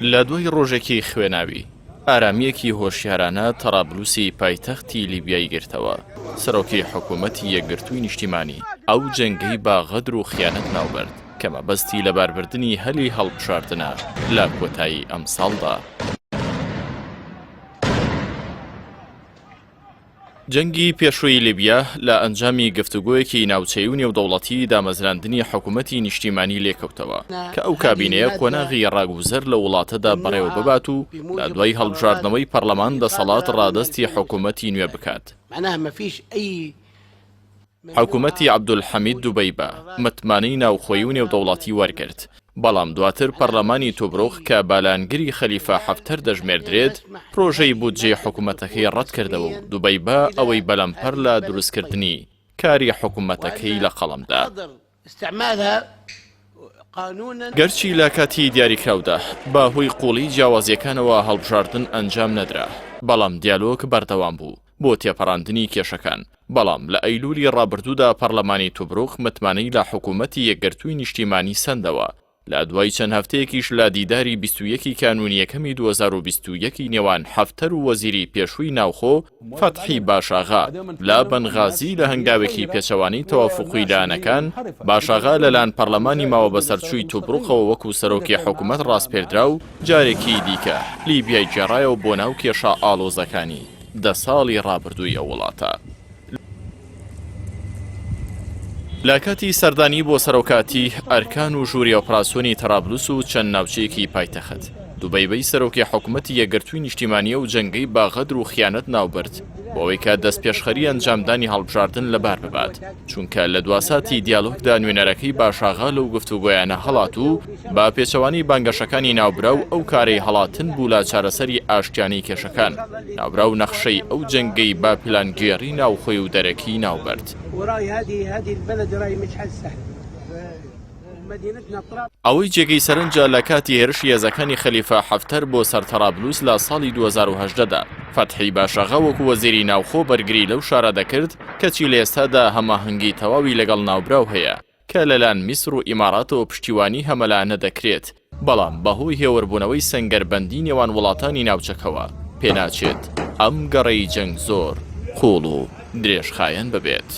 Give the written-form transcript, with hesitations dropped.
لە دوای ڕۆژێکی خوێناوی، ئارامییەکی هۆشیارانە تەڕابلوسی پایتەختی لیبیای گرتەوە، سەرۆکی حکوومەتی یەکگرتووی نیشتیمانی ئەو جەنگەی بە غەدر و خیانەت ناوبرد کە مەبەستی لەباربردنی هەلی هەڵبژاردنە لە کۆتایی ئەمساڵدا. جەنگی پێشووی لیبیا لە ئەنجامی گفتوگۆیەکی ناوچەیی و نێودەوڵەتی دامەزراندنی حکومەتی نیشتیمانی لێکەوتەوە کە ئەو کابینەیە قۆناغی ڕاگوزەر لە وڵاتەدا بەڕێوە ببات و لە دوای هەڵبژاردنەوەی پەرلەمان دەسەڵات ڕادەستی حکومەتی نوێ بکات. حکومەتی عەبدولحەمید دوبەیبە متمانەی ناوخۆیی و نێودەوڵەتی وەرگرت، بەڵام دواتر پەرلەمانی توبروق کە بە لایەنگری خەلیفە حەفتەر دەژمێردرێت، پرۆژەی بودجەی حکومەتەکەی ڕەتکردەوە و دوبەیبە ئەوەی بە لەمپەر لە دروستکردنی کاری حکومەتەکەی لەقەڵەمدا. گەرچی لە کاتی دیاریکراودا بە هۆی قووڵی جیاوازییەکانەوە هەڵبژاردن ئەنجام نەدرا، بەڵام دیالۆگ بەردەوام بوو بۆ تێپەڕاندنی کێشەکان، بەڵام لە ئەیلوولی ڕابردوودا پەرلەمانی توبروق متمانەی لە حکوومەتی یەکگرتووی نیشتیمانی سەندەوە لە دوای چەند هەفتەیەکیش لە دیداری 21 ی کانوونی یەکەمی 2021 ی نێوان حەفتەر و وەزیری پێشووی ناوخۆ فەتحی باشاغا لە بەنغازی لە هەنگاوێکی پێچەوانەی تەوافوقی لایەنەکان، باشاغا لەلایەن پەرلەمانی ماوەبەسەرچووی توبروقەوە وەکو سەرۆکی حکومەت ڕاسپێردرا و جارێکی دیکە لیبیای گێڕایەوە بۆ ناو کێشە ئاڵۆزەکانی دە ساڵی ڕابردووی ئەو وڵاتە. لە کاتی سەردانی بۆ سەرۆکاتی ئەرکان و ژووری ئۆپراسیۆنی تەرابلوس و چەند ناوچەیەکی پایتەخت، دوبەیبەی سەرۆکی حکومەتی یەکگرتووی نیشتیمانی ئەو جەنگەی بە غەدر و خیانەت ناوبرد بۆ ئەوەی کە دەستپێشخەری ئەنجامدانی هەڵبژاردن لەبار ببات، چونکە لە دواساتی دیالۆگدا نوێنەرەکەی باشاغا لەو گفتوگۆیانە هەڵات و بە پێچەوانەی بانگەشەکانی ناوبراو ئەو کارەی هەڵاتن بوو لە چارەسەری ئاشتیانەی کێشەکان. ناوبراو نەخشەی ئەو جەنگەی بە پلانگێڕی ناوخۆی و دەرەکی ناوبرد. ئەوەی جێگەی سەرنجە لە کاتی هێرشی هێزەکانی خەلیفە حەفتەر بۆ سەر تەرابلوس لە ساڵی 2018 دا، فەتحی باشاغا وەکو وەزیری ناوخۆ بەرگری لەو شارە دەکرد، کەچی لە ئێستادا هەماهەنگی تەواوی لەگەڵ ناوبراو هەیە کە لەلایەن میسر و ئیماراتەوە پشتیوانی هەمەلایەنە دەکرێت، بەڵام بەهۆی هێوربوونەوەی سەنگەربەندی نێوان وڵاتانی ناوچەکەوە پێناچێت ئەم گەڕەی جەنگ زۆر قووڵ و درێژخایەن ببێت.